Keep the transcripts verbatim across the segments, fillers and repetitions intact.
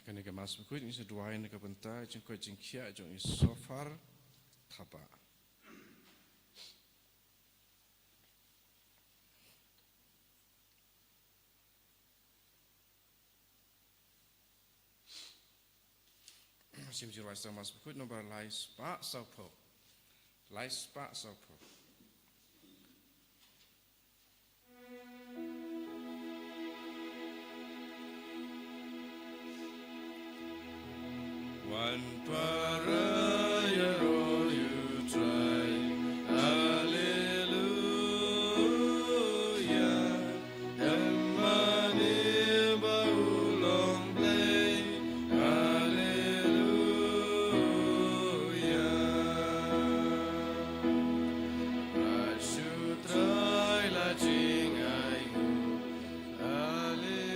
Kane ka Mass Bakhuid ngin sa duwai na ka bynta jingkoit jingkhiah jong i Sophar Thabah. Sim Jingrwai Saw Mass Bakhuid nombar lai spah saw phew. Lai spah saw phew. Wan para ïaroh ïa U Trai. Haleluya. Em mane ba u long Blei. Haleluya. Ba shu Trai la jingainguh. Haleluya.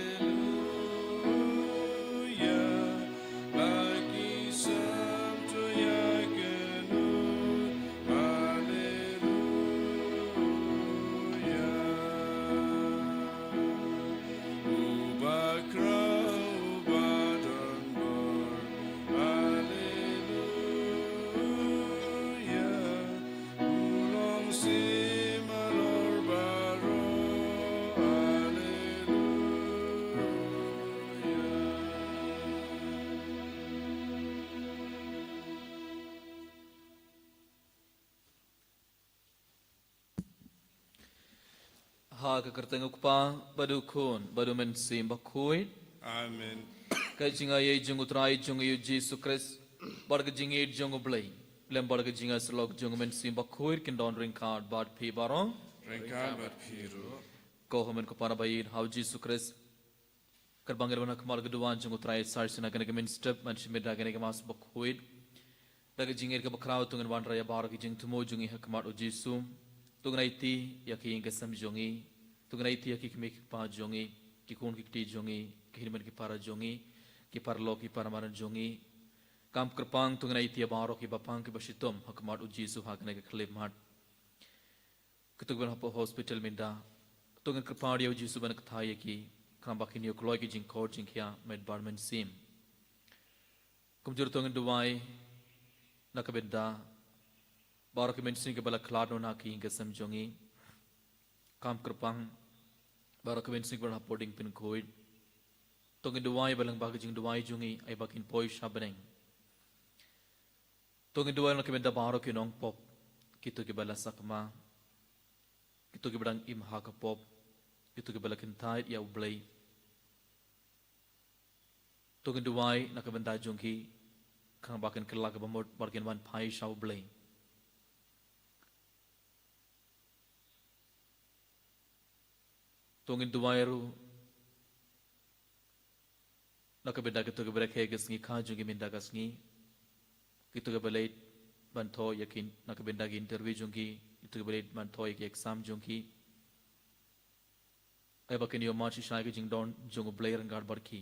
Ba ki sam to ïa kynnoh. Haleluya. Uba khraw uba don bor. Haleluya. U long Syiem halor baroh. Haleluya. Ha ka kyrteng U Kpa, bad U Khun, bad U Mynsiem Bakhuid. Amen. Ka jingaiei jong U Trai jong ngi U Jisu Khrist, bad ka jingïeit jong U Blei, lem bad ka jingïasyllok jong U Mynsiem Bakhuid kin don ryngkat bad phi baroh. Ryngkat bad phi ruh. Ko hynmen ko para baieit ha U Jisu Khrist. Katba ngi la wan ha khmat ka duwan jong U Trai Ïasaid sien ha kane ka mynstep ban shim bynta kane ka Mass Bakhuid. Da ka jingïeit kaba khraw to ngin wanrah ïa baroh ki jingthmu jong ngi ha khmat U Jisu. To ngin aiti ïa ka ïing ka sem jong ngi. To ngin aiti ïa ki kmie ki kpa jong ngi, ki khun ki kti jong ngi, ki hynmen ki para jong ngi, ki paralok ki paramadan jong ngi. Kam kyrpang to ngin aiti ïa baroh kiba pang kiba shitom ha khmat U Jisu ha kane ka khyllipmat. Kito kiba don hapoh hospital mynta, to ngin kyrpad ïa U Jisu ban kynthai ïa ki, khnang ba kin ïoh kloi ki jingkhot jingkhiah met bad mynsiem. Kumjuh to ngin duwai na ka bynta baroh ki mynsiem kiba la khlad noh na ka ïing ka sem jong ngi. Kam kyrpang baroh ki mynsiem kiba don hapoh dieng pynkhuid. To ngin duwai ba lyngba ka jingduwai jong ngi ai ba kin poi sha bneng. To ngin duwai na ka bynta baroh ki nongpop, kito kiba la sakma, kito kiba dang im ha ka pop, kito kiba la kyntait ïa U Blei. To ngin duwai na ka bynta jong ki, khnang ba kin kylla kaba mut bad kin wan phai sha U Blei. To ngin duwai ruh na ka bynta kito kiba rakhe ka sngi kha jong ki mynta ka sngi. Kito kiba leit ban thoh ïa ki na ka bynta ki interview jong ki, kito kiba leit ban thoh ïa ki exam jong ki. Ai ba kin ïoh mad shisha ïa ka jingdon jong U Blei ryngkat bad ki.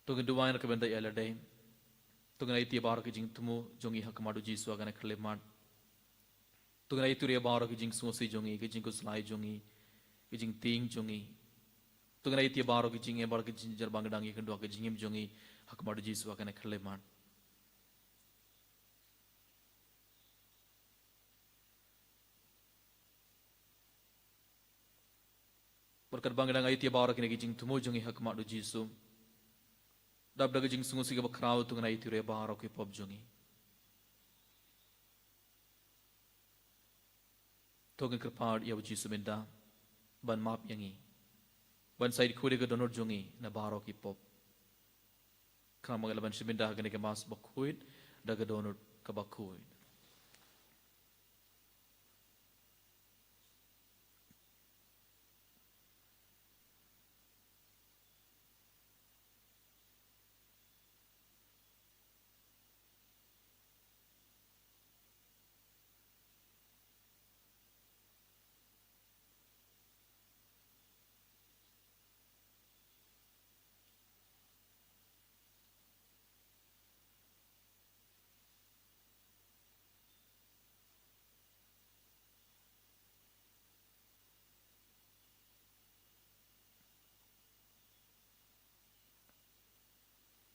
To ngin duwai na ka bynta ïa lade. To ngin aiti ïa baroh ki jingthmu jong ngi ha khmat U Jisu ha kane ka khyllipmat. To ngin aiti ruh ïa baroh ki jingsngewsih jong ngi, ki jingkhuslai jong ngi, ki jingtieng jong ngi. To ngin aiti ïa baroh ki jingim, baroh ki jingjynjar ba nga dang ïakynduh ha ka jingim jong ngi ha khmat U Jisu ha kane ka khyllipmat. Bad katba nga dang aiti ïa baroh kine ki jingthmu jong ngi ha khmat U Jisu, dap da ka jingsngewsih kaba khraw to ngin aiti ruh ïa baroh ki pop jong ngi. To ngin kyrpad ïa U Jisu mynta ban map ïa ngi, ban sa ïa khuid ïa ka dohnud jong ngi na baroh ki pop. Khnang ba ngin lah ban shim bynta ha kane ka Mass Bakhuid da ka dohnud kaba khuid.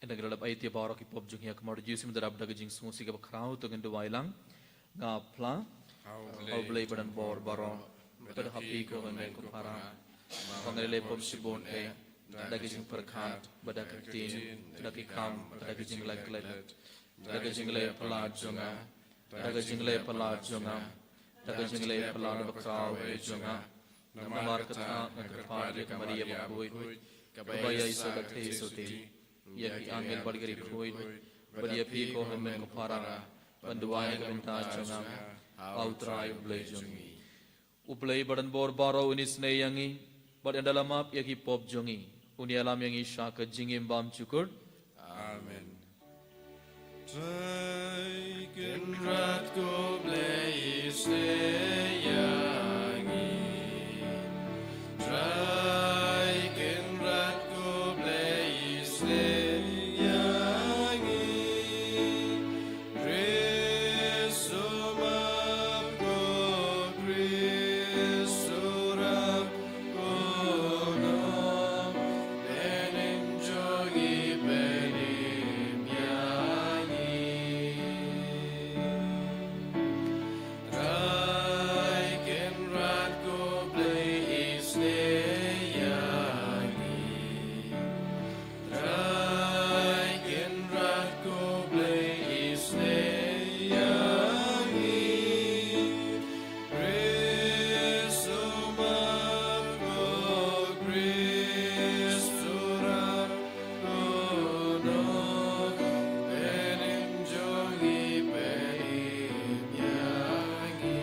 Ynda ngi la lap aiti baroh ki pop jong ngi ha khmat u Jisu, mynta da ka jingsngewsih kaba khraw, to ngin duwai lang. Nga phla ha U Blei badonbor baroh, bad ha phi ko hynmen ko para, ba nga la leh pop shibun eh, da ka jingpyrkhat, bad da ka ktien, da ki kam, bad da ka jingleh klet, da ka jingleh palat jong nga, da ka jingleh palat jong nga, da ka jingleh palat bakhraw eh jong nga. Namar kata nga kyrpad ïa ka Maria bakhuid, kaba ïa sah da ka theisotti, ïa ki angel bad ki riewkhuid, bad ïa phi ko hynmen ko para, ban duwai na ka bynta jong nga ha U Trai U Blei jong ngi. U Blei badonbor baroh un isynei ïa ngi, bad ynda la map ïa ki pop jong ngi, un ïalam ïa ngi sha ka jingim bymjukut. Amen. Trai Kynrad ko Blei, isynei ïa ngi. Trai Kynrad ko Blei, isynei ïa ngi. Khrist u map ko, Khrist u rap ko, nongpynim jong ngi, pynim ïa ngi. Trai Kynrad ko Blei, isynei ïa ngi. Trai Kynrad ko Blei, isynei ïa ngi. Khrist u map ko, Khrist u rap ko, nongpynim jong ngi, pynim ïa ngi.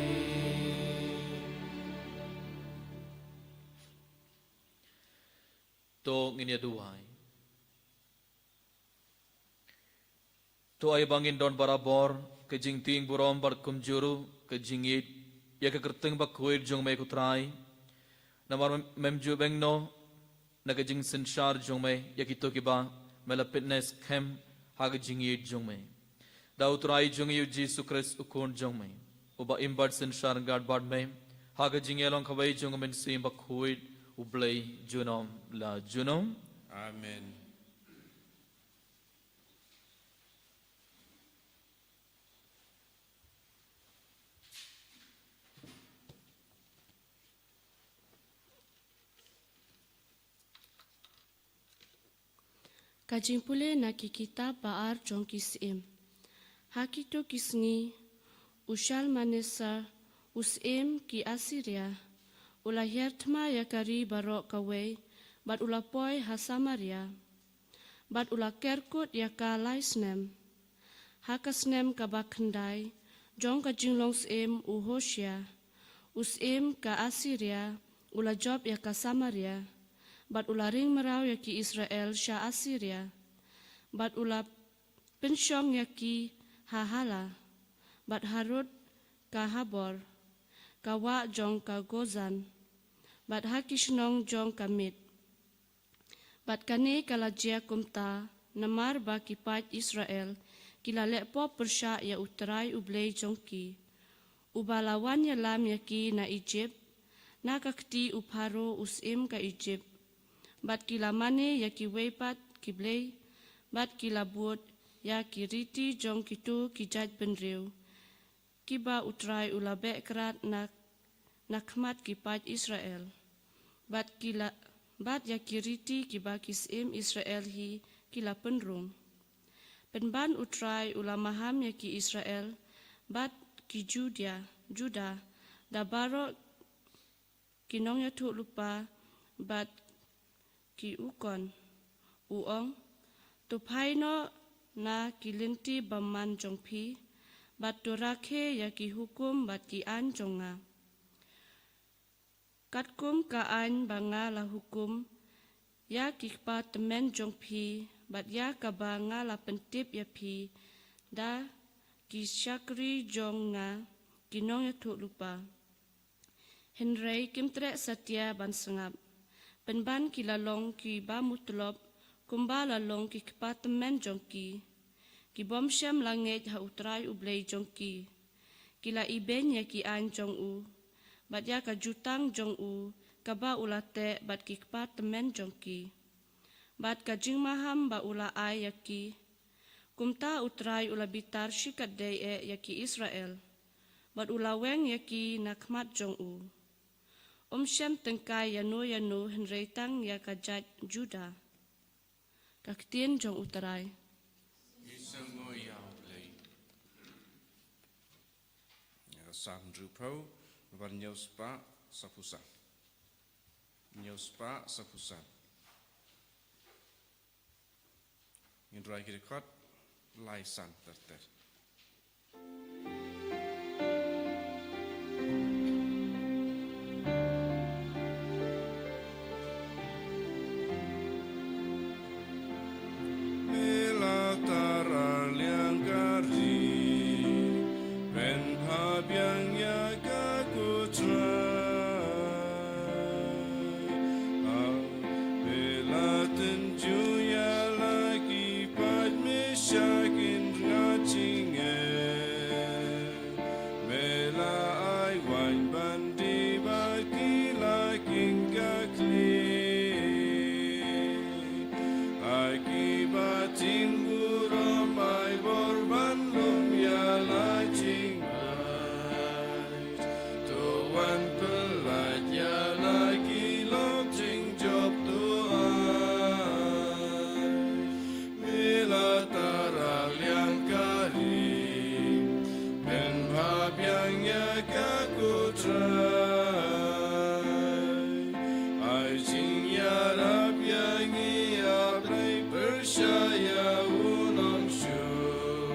To ngin ïa duwai. To ai ba ngin don barabor ka jingtieng burom bad kumjuh ruh ka jingïeit ïa ka kyrteng bakhuid jong me ko Trai. Namar mem, mem ju beng noh na ka jingsynshar jong me ïa kito kiba me la pynneh skhem ha ka jingïeit jong me. Da U Trai jong ngi U Jisu Khrist U Khun jong me, uba im bad synshar ryngkat bad me ha ka jingïalong kawei jong U Mynsiem Bakhuid, U Blei junom la junom. Amen. Ka jingpule na ki kitab ba ar jong ki Syiem. Ha kito ki sngi, u Shalmaneser, u syiem ki Assyria, u la hiar thma ïa ka ri baroh kawei, bad u la poi ha Samaria, bad u la kerkut ïa ka lai snem. Ha ka snem kaba khyndai jong ka jinglong syiem u Hosia, u syiem ka Assyria, u la jop ïa ka Samaria, bad u la ring mraw ïa ki Israel sha Assyria, bad u la pynshong ïa ki ha Hala, bad harud ka Habor, ka wah jong ka Gozan, bad ha ki shnong jong ka miet. Bad kane ka la jia kumta namar ba ki paid Israel ki la leh pop pyrshah ïa U Trai U Blei jong ki, uba la wan ïalam ïa ki na Ijipt, na ka kti u Pharaoh u syiem ka Ijipt. Bad ki la mane ïa kiwei pat ki blei, bad ki la bud ïa ki riti jong kito ki jaitbynriew, kiba U Trai u la beh krad na, na khmat ki paid Israel. Bad ki la, bad ïa ki riti kiba ki syiem Israel hi ki la pynrung. Pynban U Trai u la maham ïa ki Israel, bad ki Judia, Juda, da baroh ki nongïathuhlypa bad ki u khun, u ong: To phai noh na ki lynti bymman jong phi, bad to rakhe ïa ki hukum bad ki aiñ jong nga, katkum ka aiñ ba nga la hukum ïa ki kpa tymmen jong phi, bad ïa kaba nga la pyntip ïa phi da ki shakri jong nga ki nongïathuhlypa. Hynrei kim treh satia ban sngap. Pynban ki la long kiba mutlop, kumba la long ki kpa tymmen jong ki. Ki bym shym la ngeit ha U Trai U Blei jong ki. Ki la ibeiñ ïa ki aiñ jong u, bad ïa ka jutang jong u, kaba u la teh bad ki kpa tymmen jong ki. bad ka jingmaham ba u la ai ïa ki. Kumta U Trai u la bitar shikatdei eh ïa ki Israel, bad u la weng ïa ki na khmat jong u. Um shym tyngkai ïano ïano hynrei tang ïa ka jait Juda. Ka ktien jong U Trai. Ngi sngew ïa U Blei. Ïa, Salm hynriewphew, nambar hynñiew spah saphew san. Hynñiew spah saphew san. Ngin rwai ki dkhot lai san ter ter. Me la tara liang ka ri, pynbha biang ïa ka, ko Trai. Au, me la tynjuh ïa la ki paid, me shah kin rnga jingeh. Me la ai waiñ ban die bad ki la king ka khlieh. Ai ki ba ting burom, ai bor ban lum ïa la jingmut. To wan pyllait ïa la ki lok jingjop, to ai. Me la tara liang ka ri, pynbha biang ïa ka, ko Trai. Ai jingïarap ïa ngi, A Blei, pyrshah ïa u nongshun.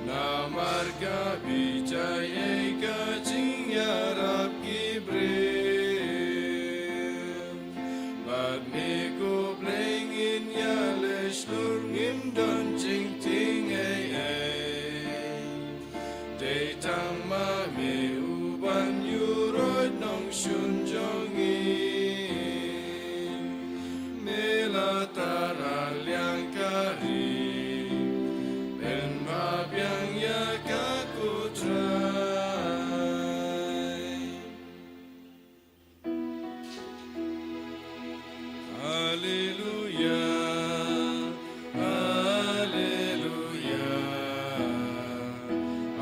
Namar ka bijai ei ka jingïarap ki briew. Bad me, ko Blei, ngin ïaleh shlur, ngim don jingtieng ei ei. Dei tang ma me uban ïuhroit nongshun jong ngi. Me la tara liang ka ri, pynbha biang ïa ka, ko Trai. Haleluia, haleluia,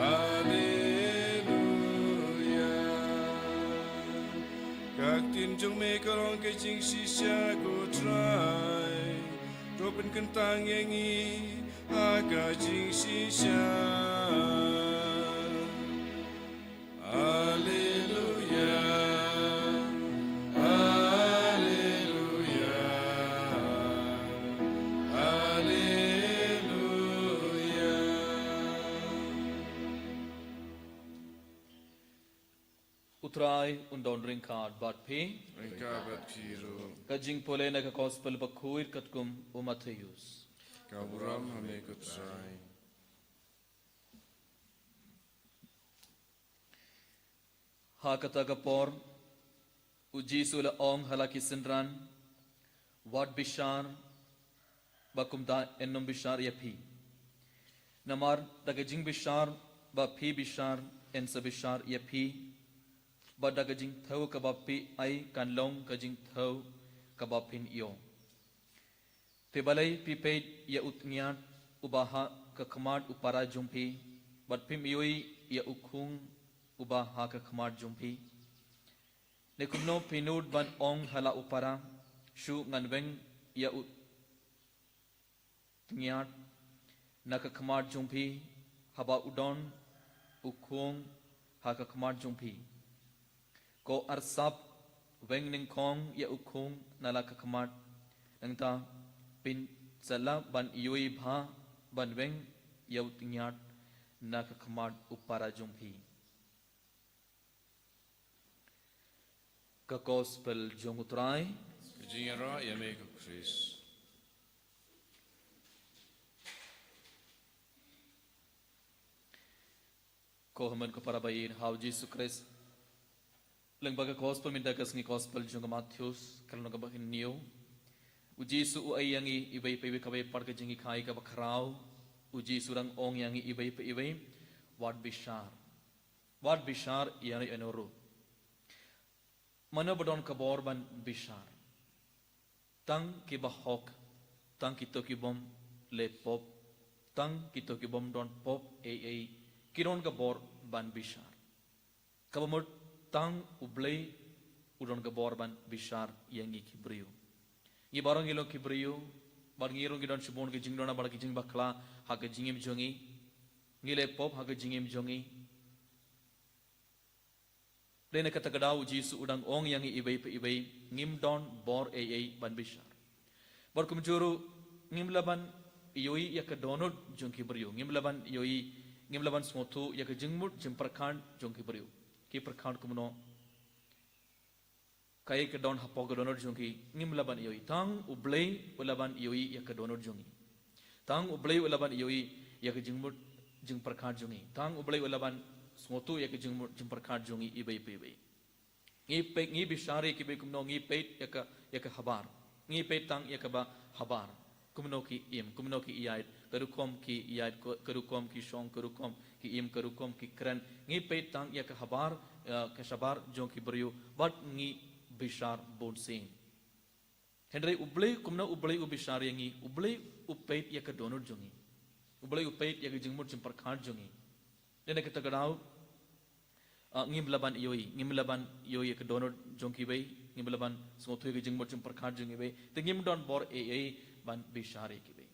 haleluia. Ka ktien jong me ka long ka jingshisha, ko Trai. To pynkyntang ïa ngi ha ka jingshisha. Haleluia, haleluia, haleluia. U Trai un don ryngkat bad phi. Ryngkat bad phi ruh. Ka jingpule na ka Gospel bakhuid katkum u Mathaios. Ka burom ha me, ko Trai. Ha kata ka por, u Jisu u la ong ha la ki synran, wat bishar, ba kumta yn ym bishar ïa phi. Namar da ka jingbishar ba phi bishar, yn sa bishar ïa phi, bad da ka jingthew kaba phi ai kan long ka jingthew kaba phin ïoh. Te balei phi peit ïa u tngiat uba ha ka khmat u para jong phi, bad phim ïohi ïa u khung uba ha ka khmat jong phi? Ne kumno phi nud ban ong ha la u para, shu ngan weng ïa u tngiat na ka khmat jong phi, haba u don u khung ha ka khmat jong phi? Ko arsap, weng nyngkong ïa u khung na la ka khmat, nangta phin sa lah ban ïohi bha ban weng ïa u tngiat na ka khmat u para jong phi. Ka Gospel jong u Trai. Ka jingïaroh ïa me, ko Khrist. Ko hynmen ko para ba ïeit ha u Jisu Khrist. Lyngba ka Gospel mynta ka sngi, Gospel jong ka Mathaios, ka lynnong kaba hynñiew. U Jisu u ai ïa ngi iwei pa iwei kawei pat ka jinghikai kaba khraw. U Jisu u dang ong ïa ngi iwei pa iwei, wat bishar. Wat bishar ïano ïano ruh. Mano ba don ka bor ban bishar? Tang ki bahok, tang kito ki bym leh pop, tang kito ki bym don pop ei ei, ki don ka bor ban bishar. Kaba mut tang U Blei u don ka bor ban bishar ïa ngi ki briew. Ngi baroh ngi long ki briew, bad ngi ruh ngi don shibun ki jingduna bad ki jingbakla ha ka jingim jong ngi. Ngi leh pop ha ka jingim jong ngi. Dei na kata ka daw U Jisu u dang ong ïa ngi iwei pa iwei, ngim don bor ei ei ban bishar. Bad kumjuh ruh ngim lah ban ïohi ïa ka dohnud jong ki briew, ngim lah ban ïohi, ngim lah ban sngewthuh ïa ka jingmut jingpyrkhat jong ki briew. Ki pyrkhat kumno, kaei ka don hapoh ka dohnud jong ki, ngim lah ban ïohi. Tang U Blei u lah ban ïohi ïa ka dohnud jong ngi. Tang U Blei u lah ban ïohi ïa ka jingmut jingpyrkhat jong ngi. Tang U Blei u lah ban sngewthuh ïa ka jingmut jingpyrkhat jong ngi iwei pa iwei. Ngi peit, ngi bishar ïa kiwei kumno, ngi peit ïa ka, ïa ka habar. Ngi peit tang ïa kaba habar. Kumno ki im, kumno ki ïaid, ka rukom ki ïaid, ka, ka rukom ki shong, ka rukom ki im, ka rukom ki kren. Ngi peit tang ïa ka habar, eh, ka shabar jong ki briew, bad ngi bishar bunsien. Hynrei U Blei, kumno U Blei u bishar ïa ngi, U Blei u peit ïa ka dohnud jong ngi. U Blei u peit ïa ka jingmut jingpyrkhat jong ngi. Dei na kata ka daw, ah, ngim lah ban ïohi, ngim lah ban ïohi ïa ka dohnud jong kiwei, ngim lah ban sngewthuh ïa ka jingmut jingpyrkhat jong kiwei, te ngim don bor ei ei ban bishar ïa kiwei.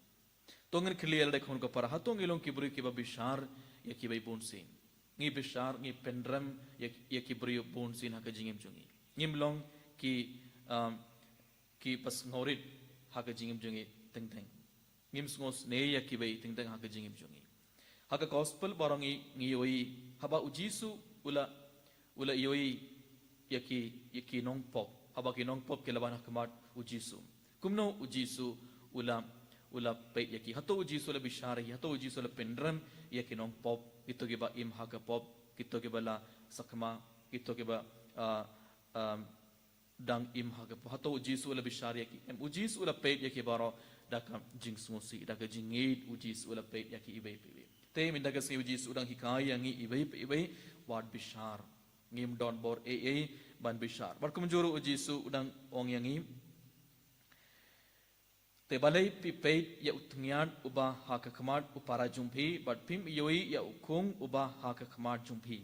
To ngin kylli ïa lade khun ko para, hato ngi long ki briew kiba bishar ïa kiwei bunsien? Ngi bishar, ngi pynrem ïa, ïa ki briew bunsien ha ka jingim jong ngi? Ngim long ki, um, kiba sngewrit ha ka jingim jong ngi teng teng. Ngim sngewsynei ïa kiwei teng teng ha ka jingim jong ngi. Ha ka gospel baroh ngi, ngi ïohi, haba U Jisu u la, u la ïohi ïa ki, ïa ki nongpop. Haba ki nongpop ki la wan ha khmat U Jisu. Kumno U Jisu u la, u la peit ïa ki? Hato U Jisu u la bishar ïa ki? Hato U Jisu u la pynrem ïa ki nongpop? Kito kiba im ha ka pop, kito kiba la sakma, kito kiba, ah, um, dang im ha ka pop. Hato U Jisu u la bishar ïa ki? Em, U Jisu u la peit ïa ki baroh da ka jingsngewsih, da ka jingïeit U Jisu u la peit ïa ki iwei pa iwei. Te mynta ka sngi U Jisu u dang hikai ïa ngi iwei pa iwei, wat bishar. Ngim don bor ei ei ban bishar. Bad kumjuh ruh U Jisu u dang ong ïa ngi, te balei phi peit ïa u tngiat uba ha ka khmat u para jong phi, bad phim ïohi ïa u khung uba ha ka khmat jong phi?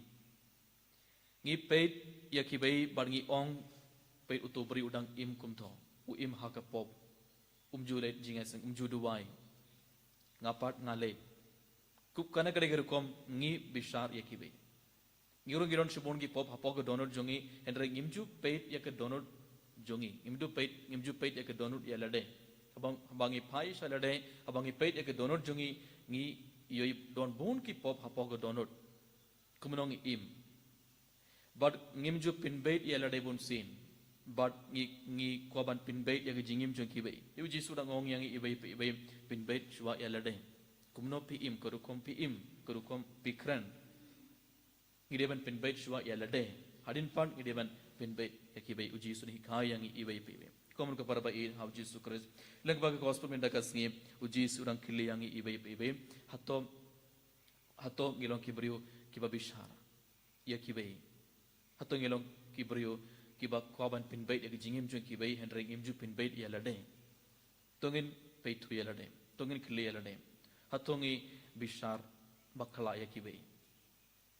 Ngi peit ïa kiwei bad ngi ong, peit uto u briew u dang im kumto, u im ha ka pop, um ju leit jingïaseng, um ju duwai. Nga pat nga leit. Kup kane ka dei ka rukom ngi bishar ïa kiwei. Ngi ruh ngi don shibun ki pop hapoh ka dohnud jong ngi, hynrei ngim ju peit ïa ka dohnud jong ngi. Ngim ju peit, ngim ju peit ïa ka dohnud ïa lade. Haba, haba ngi phai sha lade, haba ngi peit ïa ka dohnud jong ngi, ngi ïohi don bun ki pop hapoh ka dohnud. Kumno ngi im. Bad ngim ju pynbeit ïa lade bunsien. Bad ngi, ngi kwah ban pynbeit ïa ka jingim jong kiwei. Te U Jisu u dang ong ïa ngi iwei pa iwei, pynbeit shuwa ïa lade. Kumno phi im, ka rukom phi im, ka rukom phi kren. Ngi dei ban pynbeit shuwa ïa lade. Hadien pat ngi dei ban pynbeit ïa kiwei. U Jisu u dang hikai ïa ngi iwei pa iwei. Ko mon ko para ba ïeit ha U Jisu Khrist. Lyngba ka gospel mynta ka sngi, U Jisu u dang kylli ïa ngi iwei pa iwei. Hato, hato ngi long ki briew kiba bishar ïa kiwei? Hato ngi long ki briew kiba kwah ban pynbeit ïa ka jingim jong kiwei, hynrei ngim ju pynbeit ïa lade? To ngin peit thuh ïa lade. To ngin kylli ïa lade. Hato ngi bishar bakla ïa kiwei?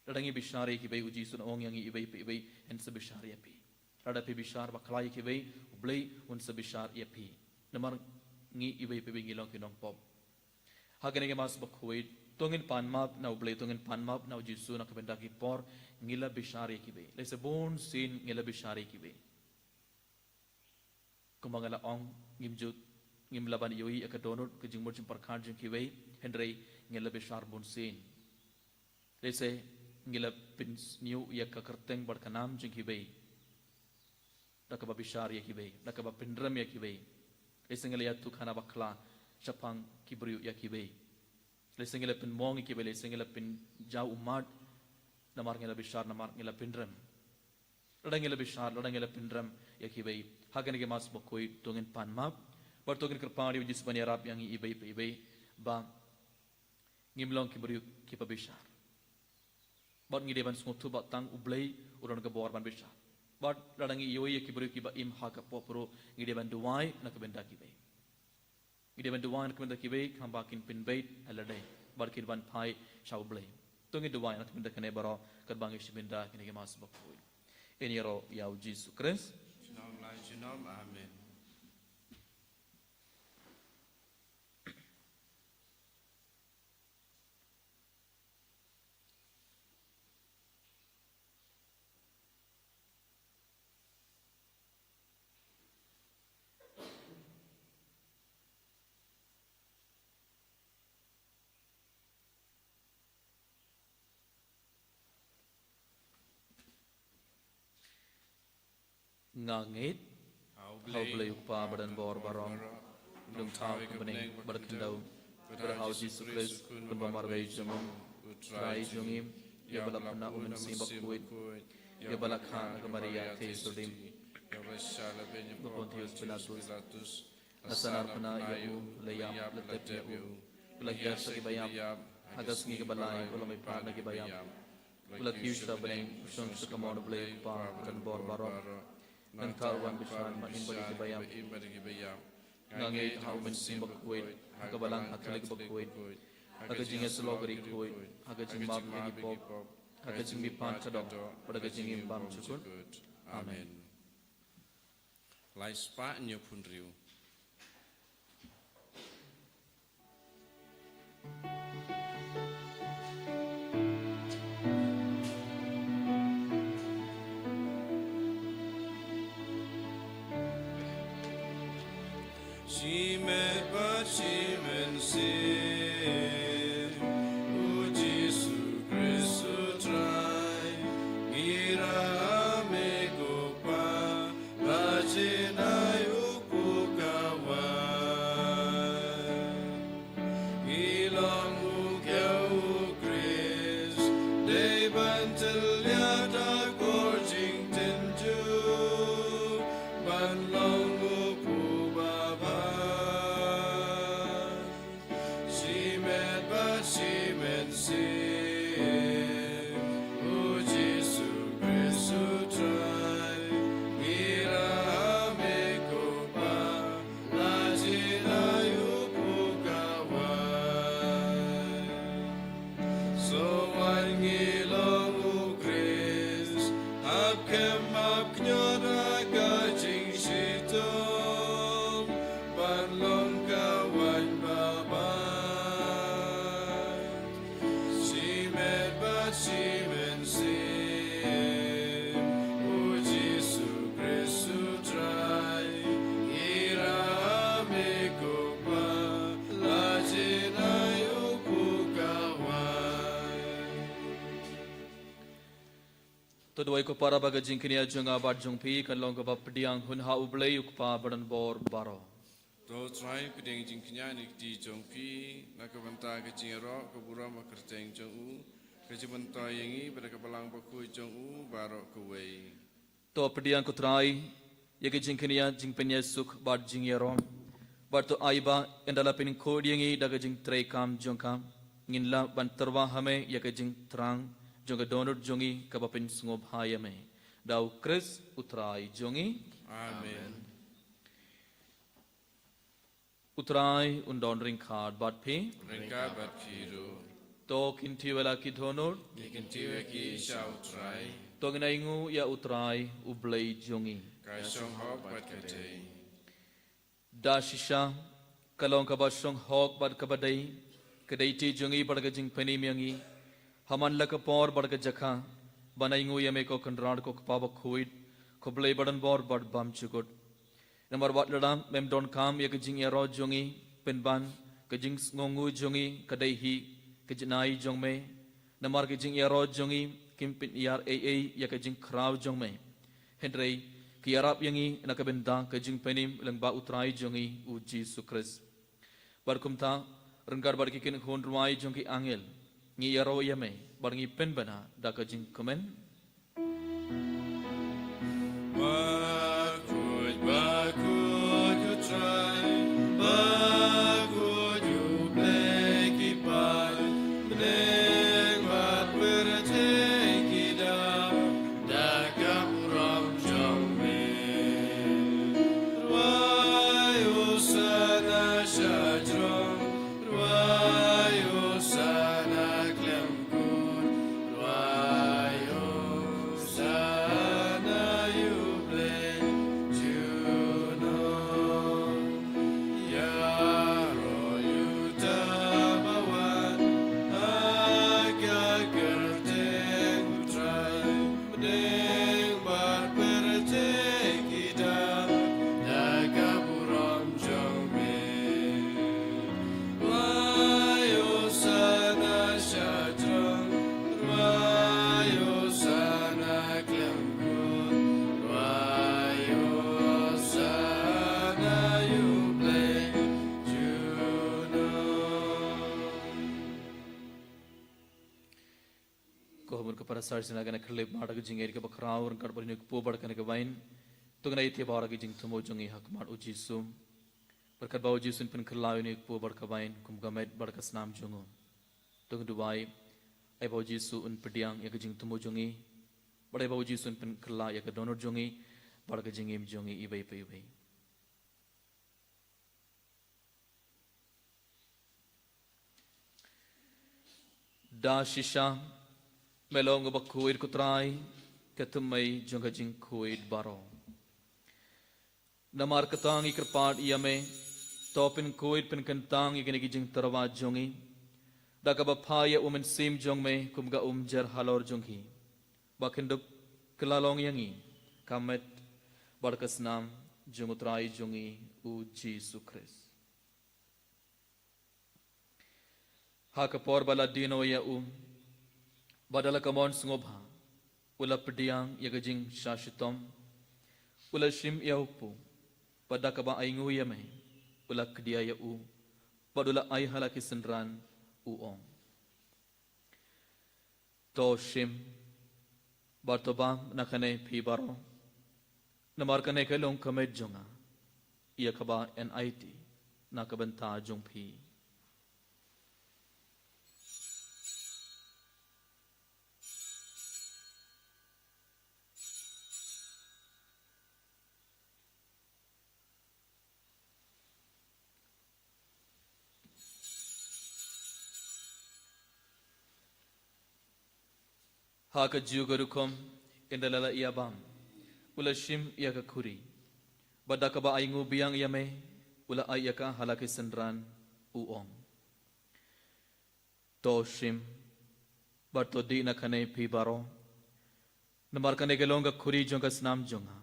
Lada ngi bishar ïa kiwei, U Jisu u ong ïa ngi iwei pa iwei, yn sa bishar ïa phi. Lada phi bishar bakla ïa kiwei, U Blei un sa bishar ïa phi. Namar ngi iwei pa iwei ngi long ki nongpop. Ha kane ka Mass Bakhuid, to ngin pan map na U Blei, to ngin pan map na U Jisu, na ka bynta ki por ngi la bishar ïa kiwei. Lehse bunsien ngi la bishar ïa kiwei. Kumba nga la ong, ngim ju, ngim lah ban ïohi ïa ka dohnud, ka jingmut jingpyrkhat jong kiwei, hynrei ngi la bishar bunsien. Lehse ngi la pynsniew ïa ka kyrteng bad ka nam jong kiwei da kaba bishar ïa kiwei, da kaba pynrem ïa kiwei. Lehse ngi la ïathuh khana bakla shaphang ki briew ïa kiwei. Lehse ngi la pynmong ïa kiwei, lehse ngi la pynjaw ummat namar ngi la bishar, namar ngi la pynrem. Lada ngi la bishar, lada ngi la pynrem ïa kiwei, ha kane ka Mass Bakhuid to ngin pan map, bad to ngin kyrpad ïa U Jisu ban ïarap ïa ngi iwei pa iwei ba ngim long ki briew kiba bishar. Bad ngi dei ban sngewthuh ba tang U Blei u don ka bor ban bishar. Bad lada ngi ïohi ïa ki briew kiba im ha ka pop ruh, ngi dei ban duwai na ka bynta kiwei. Ngi dei ban duwai na ka bynta kiwei, khnang ba kin pynbeit ha lade bad kin wan phai sha U Blei. To ngin duwai na ka bynta kine baroh katba ngi shim bynta kine ki Mass bakhuid. Ngin ïaroh ïa U Jisu Khrist. Junom la junom. Amen. Nga ngeit ha U Blei U Kpa badonbor baroh, U Nongthaw ka bneng bad ka khyndew, bad ha U Jisu Khrist, U Khun ba marwei jong U Trai jong ngi, ïa ba la pynah U Mynsiem Bakhuid, ïa ba la khah na ka Maria Theisotti, ïa ba la shah la beiñ ha Pontius Pilatus, la sahnarphna ïa u, la ïap, la tep ïa u, u la hiar sha kiba ïap, ha ka sngi kaba lai u la mihpat na kiba ïap, u la kiew sha bneng, u shong sha ka mon U Blei U Kpa badonbor baroh. Nangta u wan bishar ban im bad ïa kiba ïap. Nga ngeit ha U Mynsiem Bakhuid, ha ka Balang Katholik bakhuid, ha ka jingïasyllok ri khuid, ha ka jingmap ïa ki pop, ha ka jingmihpat ka doh, bad ha ka jingim bymjukut. Amen. Lai spah hynñiew phew hynriew. Shimet bad shimensien, U Jisu Khrist U Trai, ngi ïa me ko Kpa, la jingai u pukawai. Ngi long u kiaw U Khrist, dei ban tyllia da ka jingtynjuh, ban long u pukawai. Shimet bad shimensien, U Jisu Khrist U Trai, ngi ïa me ko Kpa, la jingai u pukawai. Shu wan ngi long U Khrist, hap kem hap kynnoh da ka jingshitom, ban long ka waiñ babai. Shimet bad shimensien, U Jisu Khrist U Trai, ngi ïa me ko Kpa, la jingai u pukawai. To duwai ko para ba ka jingkñia jong nga bad jong phi kan long kaba pdiang hun ha U Blei U Kpa badonbor baroh. To U Trai pdiang jingkñia na ki kti jong phi, na ka bynta ka jingïaroh ka burom ka kyrteng jong u, ka jingmyntoi ïa ngi bad ka Balang Bakhuid jong u baroh kawei. To pdiang ko Trai ïa ka jingkñia, jingpynïasuk bad jingïaroh. Bad to ai ba ynda la pynkhuid ïa ngi da ka jingtrei kam jong ka, ngin lah ban tyrwa ha me ïa ka jingthrang jong ka dohnud jong ngi kaba pynsngewbha ïa me. Da U Khrist U Trai jong ngi. Amen. U Trai un don ryngkat bad phi. Ryngkat bad phi ruh. To kyntiew ïa la ki dohnud. Ngi kyntiew ïa ki sha U Trai. To ngin ainguh ïa U Trai U Blei jong ngi. Ka shong hok bad ka dei. Da shisha ka long kaba shong hok bad kaba dei, ka dei ti jong ngi bad ka jingpynim ïa ngi, ha man la ka por bad ka jaka, ban ainguh ïa me ko Kynrad ko Kpa Bakhuid, ko Blei badonbor bad bymjukut. Namar wat lada mem donkam ïa ka jingïaroh jong ngi, pynban ka jingsngewnguh jong ngi ka dei hi ka jingai jong me. Namar ka jingïaroh jong ngi kim pynïar ei ei ïa ka jingkhraw jong me. Hynrei ka ïarap ïa ngi na ka bynta ka jingpynim lyngba U Trai jong ngi U Jisu Khrist. Bad kumta, ryngkat bad ki kynhun rwai jong ki angel, ngi ïaroh ïa me bad ngi pynbna da ka jingkmen. Bakhuid, bakhuid U Trai, bakhuid U Blei ki paid, bneng bad pyrthei ki dap da ka burom jong Ka para sar sina gana khlip mar ka jingngeit kaba khraw ryngkat bad ïa une u kpu bad kane ka wain. To ngin ïa ïaid bad ka jingthmu jong ngi ha khmat u Jisu. Bad katba u Jisu un pynkylla ïa une u kpu bad ka wain kum ka met bad ka snam jong u, to ngin duwai, ai ba u Jisu un pdiang ïa ka jingthmu jong ngi. Bad ai ba u Jisu un pynkylla ïa ka dohnud jong ngi bad ka jingim jong ngi iwei pa iwei. Da shisha, me long uba khuid ko Trai, ka thymmei jong ka jingkhuid baroh. Namar kata ngi kyrpad ïa me, to pynkhuid pynkyntang ïa kine ki jingtyrwa jong ngi da kaba phah ïa u Mynsiem jong me kum ka umjer halor jong ki, ba kin dup kylla long ïa ngi ka met bad ka snam jong u Trai jong ngi u Jisu Khrist. Ha ka por ba la die noh ïa u, ba da la ka mon sngewbha, u la pdiang ïa ka jingshah shitom, u la shim ïa u kpu, bad da kaba ainguh ïa me, u la kdiah ïa u, bad u la ai ha la ki synran, u ong: To shim bad to bam na kane phi baroh, namar kane ka long ka met jong nga, ïa kaba yn aiti na ka bynta jong phi. Ha kajuh ka rukom, ynda la la ïa bam, u la shim ïa ka khuri, bad da kaba ainguh biang ïa me, u la ai ïa ka ha la ki synran, u ong: To shim bad to dih na kane phi baroh, namar kane ka long ka khuri jong ka snam jong nga,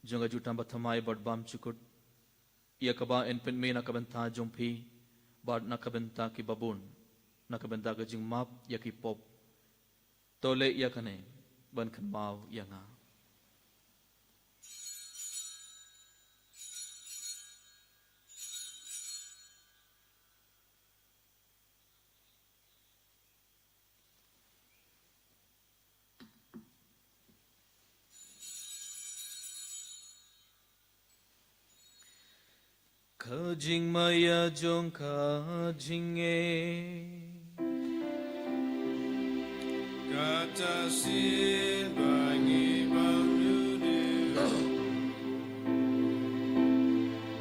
jong ka jutang bathymmai bad bymjukut, ïa kaba yn pynmih na ka bynta jong phi bad na ka bynta ki babun, na ka bynta ka jingmap ïa ki pop. To leh ïa kane ban kynmaw ïa nga. Ka jingmaïa jong ka jingngeit. Kata shisien ba ngi bam ïa u,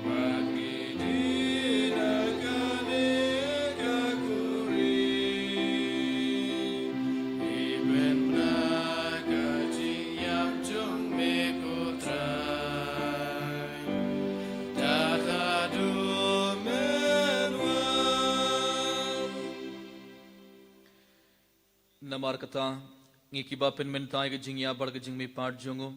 ba ngi dih na kane ka khuri, ngi pynbna ka jingïap jong me ko Trai, da ka duh men wan. Namar kata, ngi kiba pynmynta ïa ka jingïap bad ka jingmihpat jong u,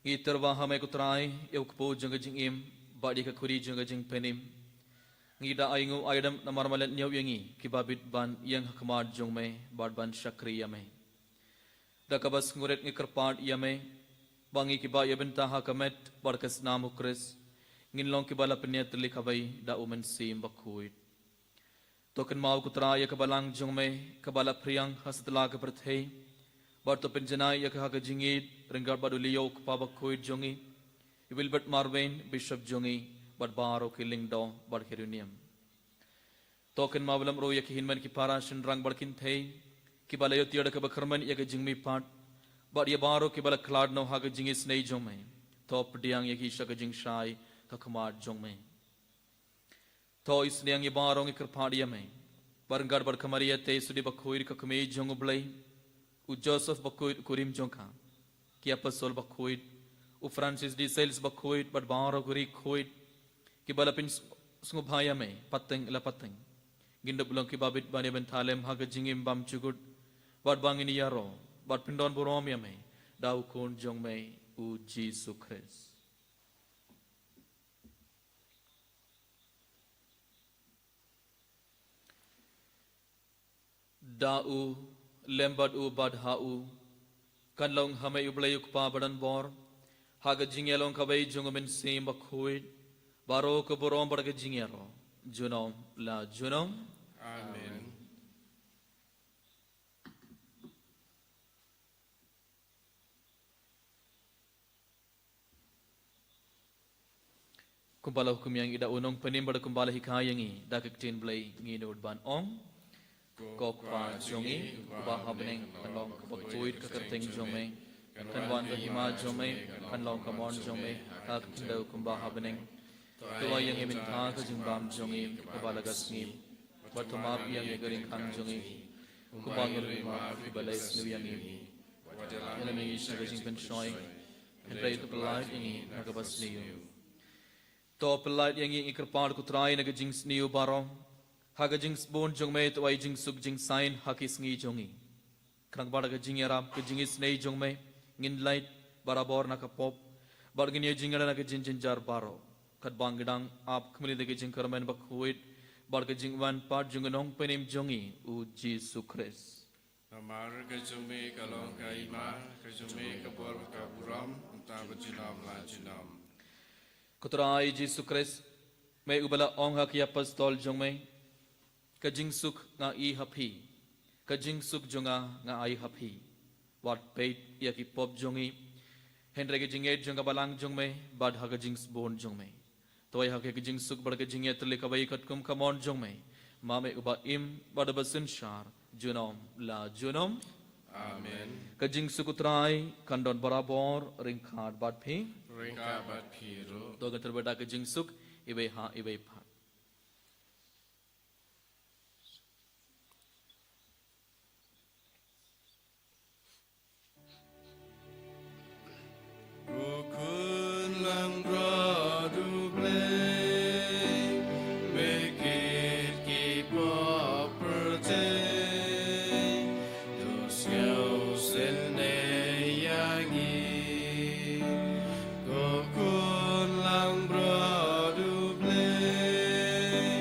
ngi tyrwa ha me ko Trai, ïa u kpu jong ka jingim, bad ïa ka khuri jong ka jingpynim. Ngi da ainguh aidam namar me la leit ñiew ïa ngi, kiba bit ban ïeng ha khmat jong me, bad ban shakri ïa me. Da kaba sngewrit ngi kyrpad ïa me, ba ngi kiba ïa bynta ha ka met bad ka snam u Khrist, ngin long kiba la pynïatylli kawei da u Mynsiem Bakhuid. To kynmaw ko Trai ïa ka balang jong me, kaba la phriang ha satlak ka pyrthei, bad to pynjanai ïa ka ha ka jingïeit, ryngkat bad u Leo u kpa bakhuid jong ngi, i Wilbert Marwein, Bishop jong ngi, bad baroh ki lyngdoh, bad ki riewniam. To kynmaw lem ruh ïa ki hynmen ki para shynrang bad kynthei, kiba la ïoh tiar da kaba kyrmen ïa ka jingmihpat, bad ïa baroh kiba la khlad noh ha ka jingisynei jong me, to pdiang ïa ki sha ka jingshai, ha khmat jong me. To isynei ïa baroh ngi kyrpad ïa me, bad ryngkat bad ka Maria Theisotti bakhuid ka kmie jong u Blei, u Joseph bakhuid u kurim jong ka, ki apostol bakhuid, u Francis de Sales bakhuid, bad baroh ki riewkhuid, kiba la pynsngewbha ïa me, pateng la pateng. Ngin dup long kiba bit ban ïa bynta lem ha ka jingim bymjukut, bad ba ngin ïaroh, bad pyndonburom ïa me, da u Khun jong me, u Jisu Khrist. Da u, lem bad u bad ha u, kan long ha me u Blei u Kpa badonbor, ha ka jingïalong kawei jong u Mynsiem Bakhuid, baroh ka burom bad ka jingïaroh, junom la junom. Amen. Kumba la hukum ïa ngi da u Nongpynim bad kumba la hikai ïa ngi da ka ktien Blei, ngi nud ban ong: Ko Kpa jong ngi uba ha bneng, kan long kaba khuid ka kyrteng jong me, kan wan ka hima jong me, kan long ka mon jong me ha ka khyndew kumba ha bneng. To ai ïa ngi mynta ka jingbam jong ngi kaba la ka sngi, bad to map ïa ngi ka ryngkang jong ngi, kumba ngi ruh ngi map ïa kiba la isniew ïa ngi. Wat ïalam ïa ngi sha ka jingpynshoi, hynrei to pyllait ïa ngi na kaba sniew. To pyllait ïa ngi, ngi kyrpad ko Trai, na ka jingsniew baroh. Ha ka jingsbun jong me to ai jingsuk jingsaiñ ha ki sngi jong ngi. Khnang ba da ka jingïarap ka jingisynei jong me ngin lait barabor na ka pop, bad ngin ïoh jingïada na ka jingjynjar baroh, katba ngi dang ap khmih da ka jingkyrmen bakhuid bad ka jingwan pat jong u Nongpynim jong ngi, u Jisu Khrist. Namar ka jong me ka long ka hima, ka jong me ka bor, ka burom, mynta bad junom la junom. Ko Trai Jisu Khrist, me uba la ong ha ki apostol jong me: Ka jingsuk nga ai ha phi, ka jingsuk jong nga nga ai ha phi. Wat peit ïa ki pop jong ngi, hynrei ka jingngeit jong ka balang jong me, bad ha ka jingsbun jong me to ai ha ka jingsuk bad ka jingïatylli kaba katkum ka mon jong me, ma me uba im bad uba synshar junom la junom. Amen. Ka jingsuk u Trai kan don barabor ryngkat bad phi. Ryngkat bad phi ruh. To ngin tyrwa da ka jingsuk iwei ha iwei pat. Ko Khun Langbrot U Blei, me kit ki pop pyrthei, to sngewsynei ïa ngi. Ko Khun Langbrot U Blei,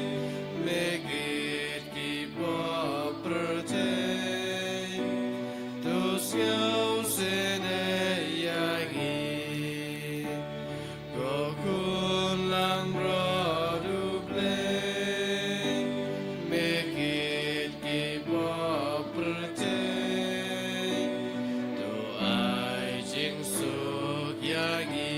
me kit ki pop pyrthei, to sngewsynei ïa ngi. Ko Khun Langbrot U Blei, me kit ki pop pyrthei, to ai jingsuk ïa ngi.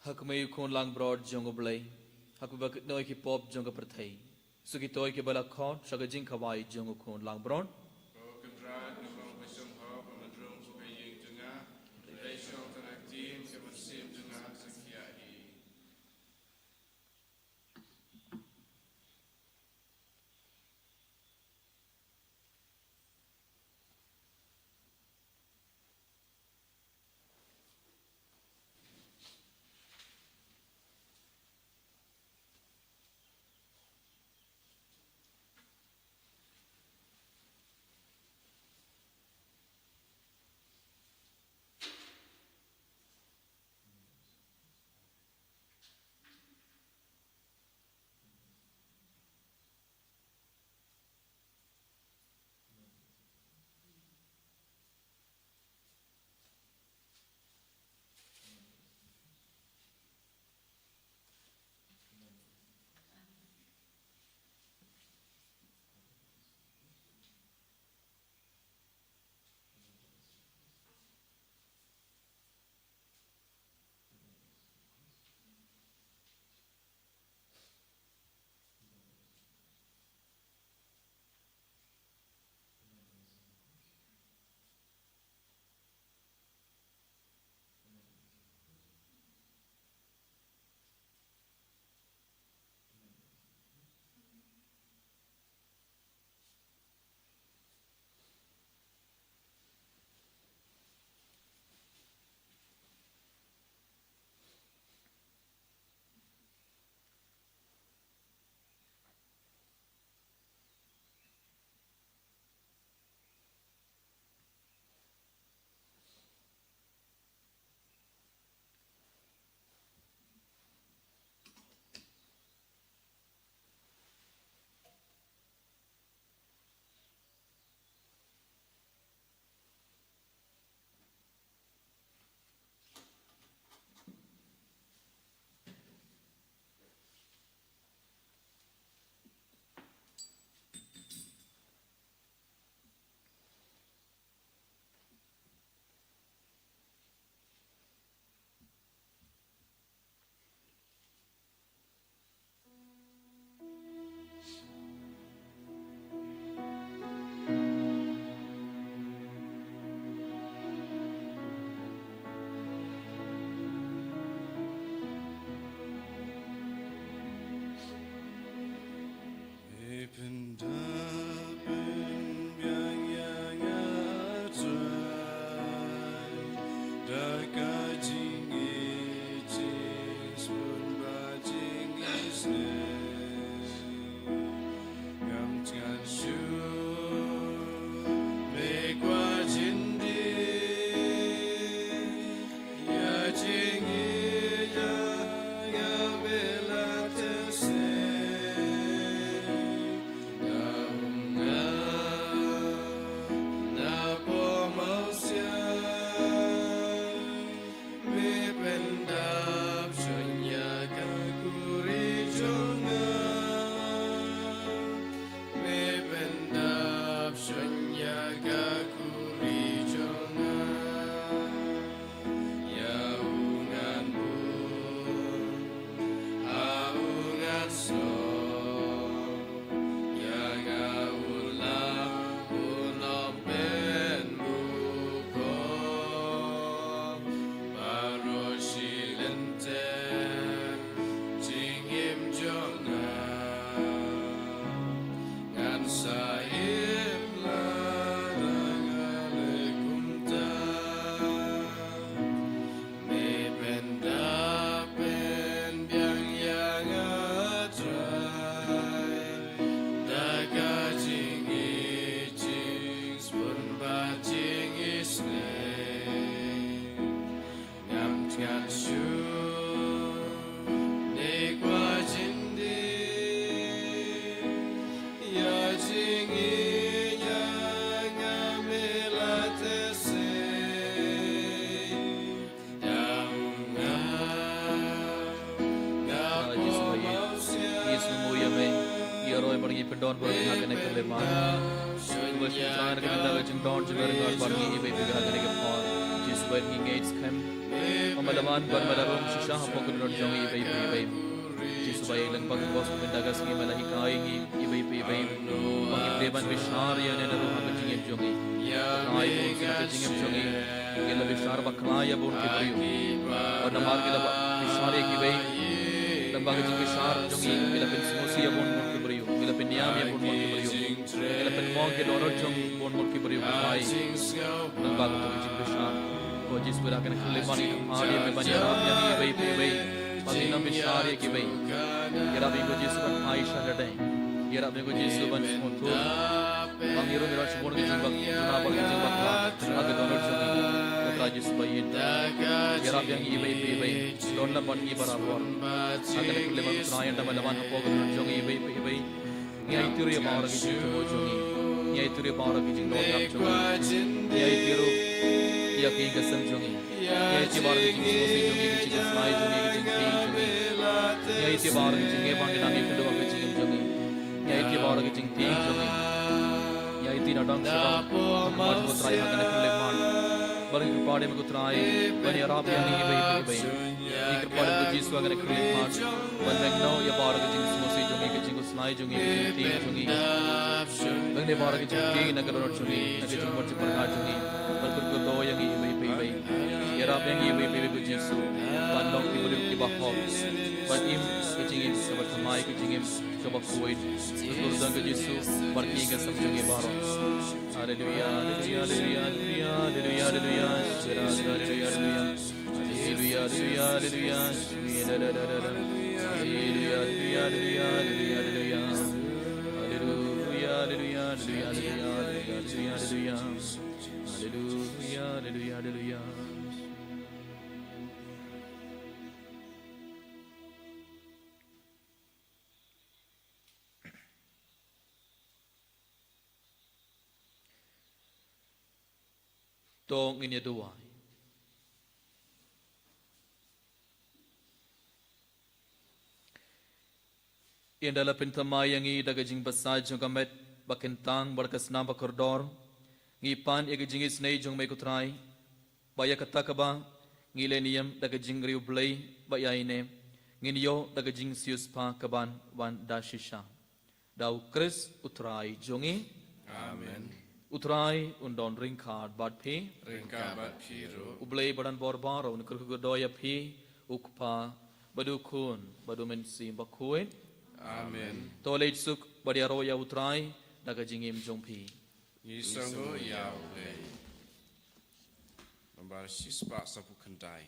Ha kmie u Khun Langbrot jong U Blei, ha kaba kynnoh ïa ki pop jong ka pyrthei, suk ïa kitei kiba la khot sha ka jingkhawai jong u Khun Langbrot. Ko Kynrad, nga long ba shong hok, ba man rung sha ka ïing jong nga, hynrei shong tang ha ka ktien ka mynsiem jong nga, sa khia hi. Sa im la da nga leh kumta. Me pynda pynbiang ïa nga Trai da ka jingïeit, jingsbun bad jingisynei. Ngam tngan shuh ne kwah jin die ïa jingïeit jong nga, me la teh sei. Dang nga, nga Jisu ba ïeit, ngi sngewnguh ïa me. Ïaroh ïa me, ngi pyndon baroh ha kane ka khyllipmat. Khublei shibun Trai na ka bynta ka jingdon jong me, ryngkat bad ngi iwei pa iwei ha kane ka por. Jisu ba ïeit, ngi ngeit skhem ba me la wan bad me la rung shisha hapoh ka dohnud jong ngi iwei pa iwei. Jisu ba ïeit, lyngba ka Gospel mynta ka sngi me la hikai ïa ngi iwei pa iwei ba ngi dei ban bishar ïa une une ruh ha ka jingim jong ngi. Trai, bun sien ka jingim jong ngi ngi la bishar bakla ïa bun ki briew. Bad namar ngi la bishar ïa kiwei, lyngba ka jingbishar jong ngi ngi la pynsngewsih ïa bun bun ki briew, ngi la pynïam ïa bun bun ki briew, ngi la pynmong ki dohnud jong bun bun ki briew, Trai. Lyngba kato ka jingbishar, ko Jisu, ha kane ka khyllipmat ngi kyrpad ïa me ban ïarap ïa ngi iwei pa iwei ba ngin ym bishar ïa kiwei. Ïarap ïa ngi ko Jisu ban phai sha lade. Ïarap ïa ngi ko Jisu ban sngewthuh ba ngi ruh ngin ym shim bun ki jingbak, duna bad ki jingbakla ha ka dohnud jong ngi. Ko Trai Jisu ba ïeit, ïarap ïa ngi iwei pa iwei, don lem bad ngi barabor. Ha kane ka khyllipmat, ko Trai, ynda me la wan hapoh ka dohnud jong ngi iwei pa iwei, ngi aiti ruh ïa baroh ki jingjngoh jong ngi, ngi aiti ruh ïa baroh ki jingdonkam jong ngi, ngi aiti ruh ïa ka ïing ka sem jong ngi, ngi aiti ïa baroh ki jingsngewsih jong ngi, ki jingkhuslai jong ngi, ki jingtieng jong ngi, ngi aiti ïa baroh ki jingeh ba ngi dang ïakynduh ha ka jingim jong ngi, ngi aiti ïa baroh ki jingtieng jong ngi, ngi aiti na dong sha dong. Ko Trai, ha kane ka khyllipmat, bad ngi kyrpad ïa me, ko Trai, ban ïarap ïa ngi iwei pa iwei. Ngi kyrpad ïa me, ko Jisu, ha kane ka khyllipmat, ban lehnoh ïa baroh ki jingsngewsih jong ngi, ki jingkhuslai jong ngi, ki jingtieng jong ngi. Lehnoh ïa baroh ki jingtieng na ka dohnud jong ngi, na ka jingmut jingpyrkhat jong ngi. Ban kyrkhu ïa ngi iwei pa iwei. Ïarap ïa ngi iwei pa iwei, ko Jisu, ban long ki briew kiba hok, ban im ka jingim kaba thymmai, ka jingim kaba khuid. Ka kyrdan ka Jisu bad ka ïing ka sem jong ngi baroh. Haleluya, haleluya, haleluya, haleluya, haleluya, haleluya. Haleluya, haleluya, haleluya. Haleluya, haleluya, haleluya. Haleluya, haleluya, haleluya, haleluya, haleluya. Haleluya, haleluya, haleluya, haleluya, haleluya. Haleluya, haleluya, haleluya. To ngin ïa duwai. Ynda la pynthymmai ïa ngi da ka jingbsa jong ka met ba kyntang bad ka snam ba kordor, ngi pan ïa ka jingisynei jong me, ko Trai, ba ïa kata kaba ngi leh niam da ka jingriewblei ba ïaineh, ngin ïoh da ka jingsiewspah kaban wan da shisha. Da U Khrist U Trai jong ngi. Amen. U Trai un don ryngkat bad phi. Ryngkat bad phi ruh. U Blei ba don bor baroh un kyrkhu kyrdoh ïa phi, U Kpa, bad U Khun, bad U Mynsiem Bakhuid. Amen. To leit suk bad ïaroh ïa U Trai da ka jingim jong phi. Ngi sngewnguh ïa U Blei. Nambar shispah saphew khyndai.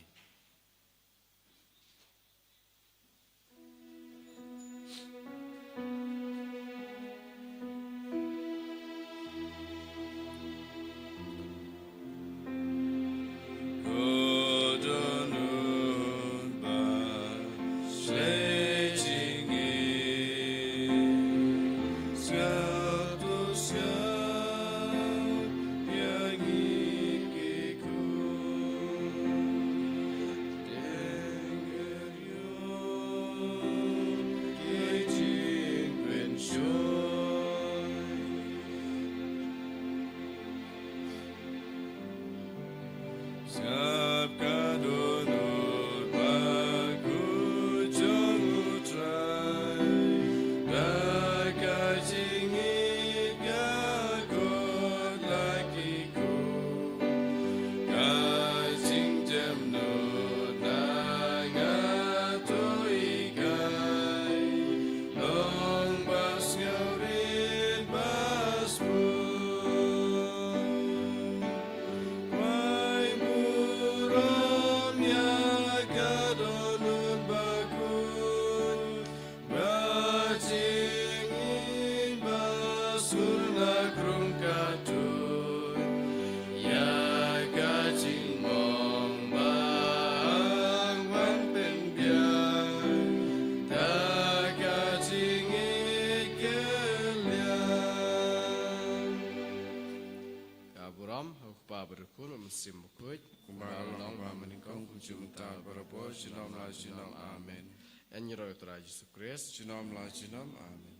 Sngap ka dohnud ba kut jong U Trai, da ka jingïeit ka kut la ki Ka jingjem nud na nga to i kai, long ba sngewrit ba Ïalam ha u Kpa bad u Khun bad u Mynsiem Bakhuid. Kumba ka long ha kaba mynnyngkong, kumjuh mynta, barabor, junom la junom. Amen. Yn ïaroh ïa u Trai Jisu Khrist. Junom la junom. Amen.